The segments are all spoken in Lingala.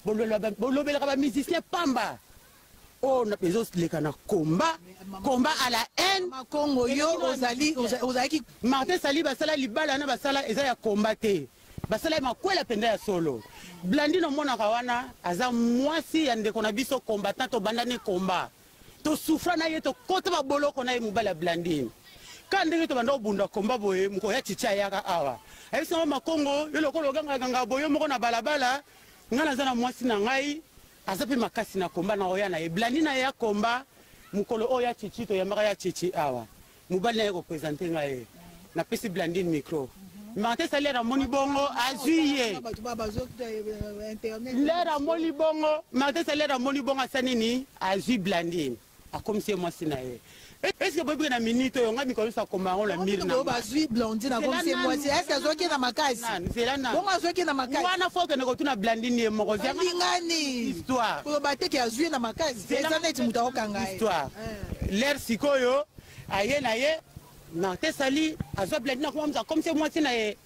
Bolobelaka bamusicien pamba. Oyo ezoleka na combat, combat à la haine. Makongo, yo ozali, ozalaki. Martin Sali basala libala na basala eza ya combat te, basala makwela mpenza ya solo. Blandine omonaka wana aza mwasi ya ndeko na biso combattant. Tobandani combat, tosufra na ye, tokota baboloko na ye. Mobali ya Blandine, ka ndenge tobanda kobunda komba boye, mokolo ya Chichi ayaka awa, ayebisanga: "Makongo, yo lokola ogangaganga boye moko na balabala, ngai naza na mwasi na ngai, aza mpe makasi na komba na oya na ye." Blandine aye ya komba. Mokolo oyo ya Chichi, toyambaka ya Chichi awa, mobali na ye koprésenter ngai ye, napesi Blandine micro. Martin Sali amoni bongo, azwi ye. Lere amoni bongo, Martin Sali amoni bongo, asa nini? Azwi Blandine, akomisi ye mwasi na ye. Est-ce boyebi na minute oyo ngai mikolo nyonso akoma yango na mire na Bazwi Blandine, akomisi ye mwasi, est-ce azwaki na makasi? Nzela na Bongo azwaki na makasi? Wana fo okende kotuna Blandine ye moko. Balingani. Histoire. Koloba teke azwi na makasi, eza neti moto akokanga ye. Histoire lere sikoyo aye na ye, Martin Sali azwa Blandine, akoma akomisi ye mwasi na ye.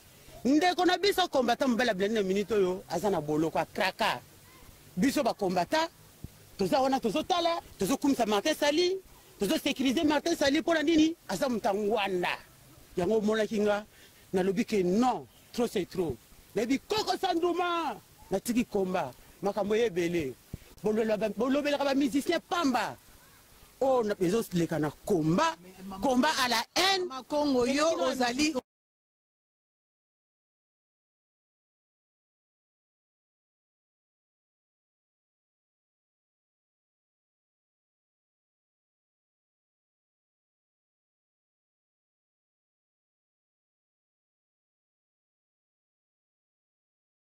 Ndeko na biso kombata, mobali ya Blandine, na minute oyo aza na boloko, akraka. Biso bakombata toza wana, tozotala, tozokumisa Martin Sali, tozosécuriser Martin Sali. Mpo na nini? Aza moto angwanda. Yango omonaki nga nalobi ke non, trop c'est trop. Nayebi koko sanduma, natiki komba. Makambo ye ebele, bolobelaka bamusicien pamba. Oyo ezoleka na combat, combat à la haine. Makongo, yo ozali.